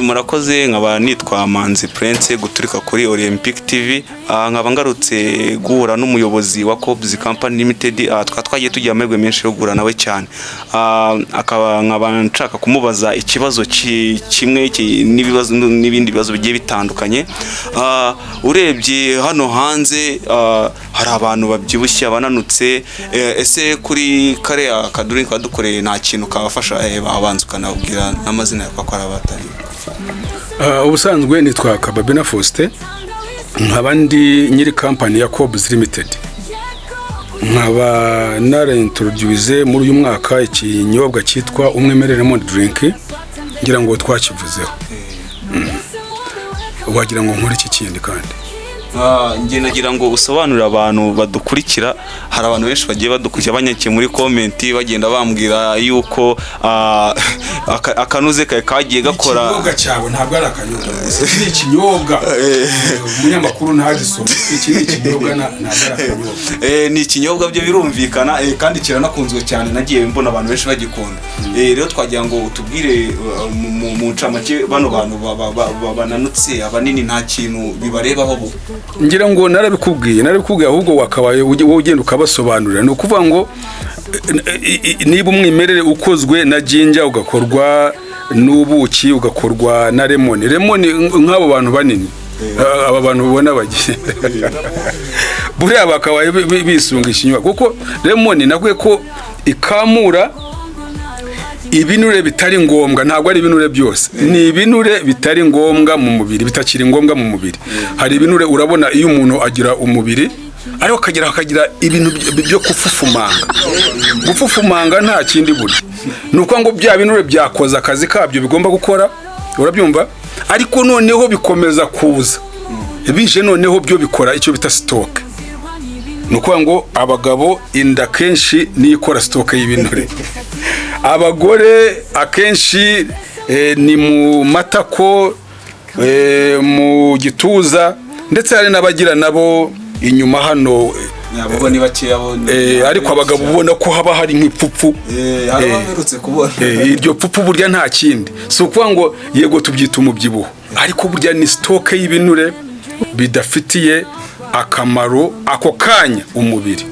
Murakoze. Nkaba nitwa Manzi Prince, guturika kuri Olympic TV. Nkaba ngarutse guhura n'umuyobozi wa Cobs Company Limited. Twaba twagiye tugira amahirwe menshi yo guhura nawe cyane. Akaba nkaba nshaka kumubaza ikibazo kimwe n'ibibazo n'ibindi bibazo bigiye bitandukanye. Urebye hano hanze, hari abantu babyibushye, abananutse. Ese kuri kariya kaduri kadukoreye nta kintu kabafasha? Babanza ukanabwira n'amazina yawe ko ari abatari. Ubusanzwe nitwa Kababena Faustin, nkaba ndi nyiri kampani ya Cobs Limited, nkaba naraintroduce muri uyu mwaka ikinyobwa cyitwa Umwimerere Lemon Drink. Ngira ngo twakivuzeho. Wagira ngo nkore iki kindi kandi? Njye nagira ngo usobanurire abantu badukurikira. Hari abantu benshi bagiye badukurikira, banyakiye muri comment, bagenda bambwira yuko akanuze kawe kagiye gakora. Ikinyobwa cyawe ntabwo ari akanyobwa gusa, iki ni ikinyobwa. Umunyamakuru ntagisome, iki ni ikinyobwa, ntabwo ari akanyobwa. Ni ikinyobwa byo birumvikana, kandi kiranakunzwe cyane, nagiye mbona abantu benshi bagikunda. Rero twagira ngo utubwire mu ncamake, bano bantu bananutse, abanini, nta kintu bibarebaho bo? Ngira ngo narabikubwiye, ahubwo wakabaye wowe ugenda ukabasobanurira. Ni ukuvuga ngo niba umwimerere ukozwe na ginger, ugakorwa n'ubuki, ugakorwa na lemon, lemon nk'abo bantu banini, aba bantu ubona bagenda buriya bakabaye bisunga ikinyobwa, kuko lemon nakwiye ko ikamura ibinure bitari ngombwa. Ntabwo ari ibinure byose, ni ibinure bitari ngombwa mu mubiri, bitakiri ngombwa mu mubiri. Hari ibinure, urabona iyo umuntu agira umubiri ariko akagira ibintu byo gufufumanga. Gufufumanga nta kindi burya ni ukuvuga ngo bya binure byakoze akazi kabyo bigomba gukora, urabyumva, ariko noneho bikomeza kuza bije, noneho byo bikora icyo bita stock. Ni ukuvuga ngo abagabo inda kenshi niyo ikora stock y'ibinure, abagore akenshi ni mu matako, mu gituza, ndetse hari n'abagira nabo inyuma hano. Abo ni bakeya bo. Ariko abagabo ubona ko haba hari nk'ipfupfu. Hari abaherutse kubona. Iryo pfupfu burya nta kindi, si ukuvuga ngo yego tubyita umubyibuho, ariko burya ni stock y'ibinure bidafitiye akamaro ako kanya umubiri.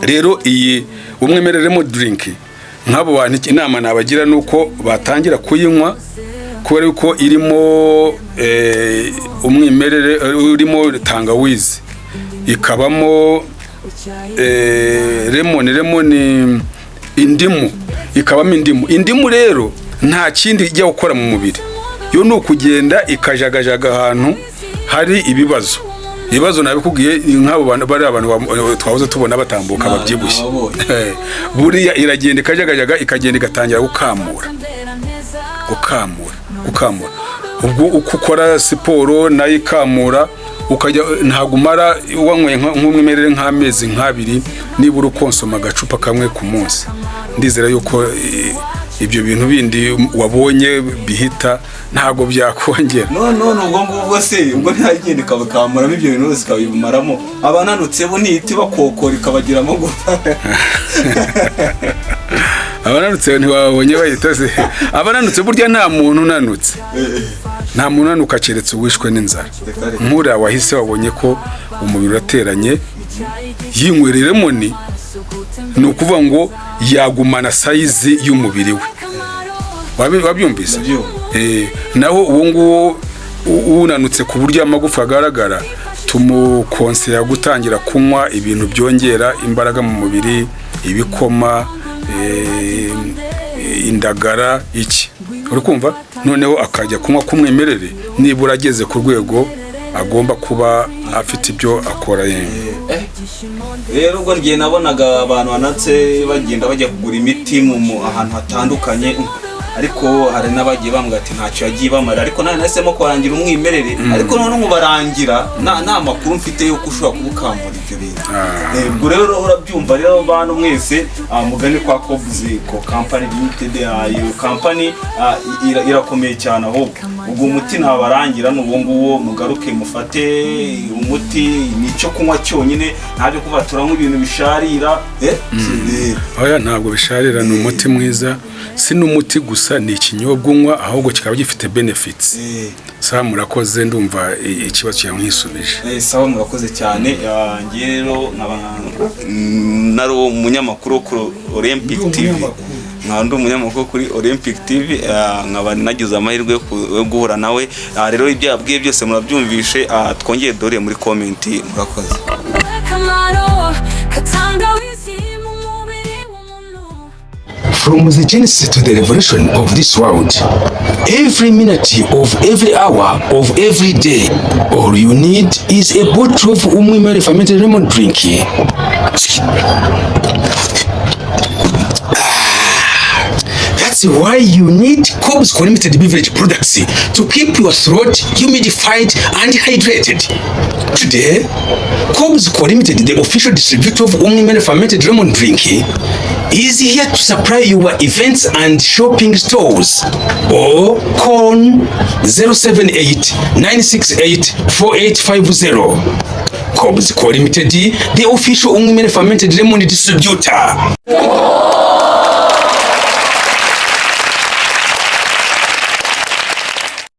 Rero iyi Umwimerere Drink, nk'abo bantu inama nabagira ni uko batangira kuyinywa, kubera yuko irimo umwimerere, urimo tangawizi, ikabamo lemon, lemon indimu, ikabamo indimu. Indimu rero nta kindi ijya gukora mu mubiri, yo ni ukugenda ikajagajaga ahantu hari ibibazo. Ibibazo nabikubwiye, nk'abo bantu bari abantu twahoze tubona batambuka babyibushye. Nababonye. Buriya iragenda ikajagajaga, ikagenda igatangira gukamura, gukamura, gukamura. Ubwo uko ukora siporo nayo ikamura, ukajya ntabwo umara wanyweye nk'umwimerere nk'amezi nk'abiri, nibura ukonsoma agacupa kamwe ku munsi, ndizera yuko ibyo bintu bindi wabonye bihita ntabwo byakongera. None ubwo ngubwo se ubwo ntagenda ikabakamuramo ibyo bintu byose, ikabimaramo, abananutse bo ntihita ibakokora ikabagiramo gupfa? Abananutse ntiwabonye bahita se? Abananutse burya nta muntu unanutse, nta muntu unanuka keretse uwishwe n'inzara. Reka reka. Nk'uriya wahise wabonye ko umubiri urateranye, yinywereye lemon, ni ukuvuga ngo yagumana size y'umubiri we. Wabyumvise? Ndabyumva. Naho uwo nguwo unanutse ku buryo amagufa agaragara, tumukonseya gutangira kunywa ibintu byongera imbaraga mu mubiri, ibikoma, indagara, iki, uri kumva, noneho akajya kunywa k'umwimerere nibura ageze ku rwego agomba kuba afite ibyo akora yemye. Rero ubwo ngiye nabonaga abantu banatse bagenda bajya kugura imiti mu ahantu hatandukanye, ariko hari n'abagiye bambwira ati ntacyo yagiye bamara, ariko nawe nahisemo kubarangira umwimerere, ariko noneho nkubarangira nta makuru mfite y'uko ushobora kuba ukamura ibyo. Ibyo bintu. Ubwo rero urabyumva rero, bantu mwese, mugane kwa Kobs ko Company Limited. Iyo company irakomeye cyane. Ahubwo ubwo umuti ntabarangira ni uwo nguwo. Mugaruke mufate umuti, ni icyo kunywa cyonyine, ntabyo kuba turanywa ibintu bisharira. Oya, ntabwo bisharira, ni umuti mwiza. Si n'umuti gusa, ni ikinyobwa unywa ahubwo kikaba gifite benefits. Sawa, murakoze, ndumva ikibazo cyawe nkisubije. Sawa, murakoze cyane. Ngiye rero nkaba nari umunyamakuru wo kuri Olympic TV, nkaba ndi umunyamakuru kuri Olympic TV, nkaba nagize amahirwe yo guhura nawe. Rero ibyo yabwiye byose murabyumvishe. Twongere dore muri comment. Murakoze. Akamaro katangawizi mu mubiri w'umuntu. From the genesis to the revolution of this world, every minute of every hour of every day, all you need is a bottle of Umwimerere fermented lemon drink. That's why you need Cobs Limited beverage products to keep your throat humidified and hydrated. Today, Cobs Limited, the official distributor of Umwimerere fermented lemon drink, is here to supply your events and shopping stores. Or call 078 968 4850. Cobs Limited, the official Umwimerere fermented lemon distributor.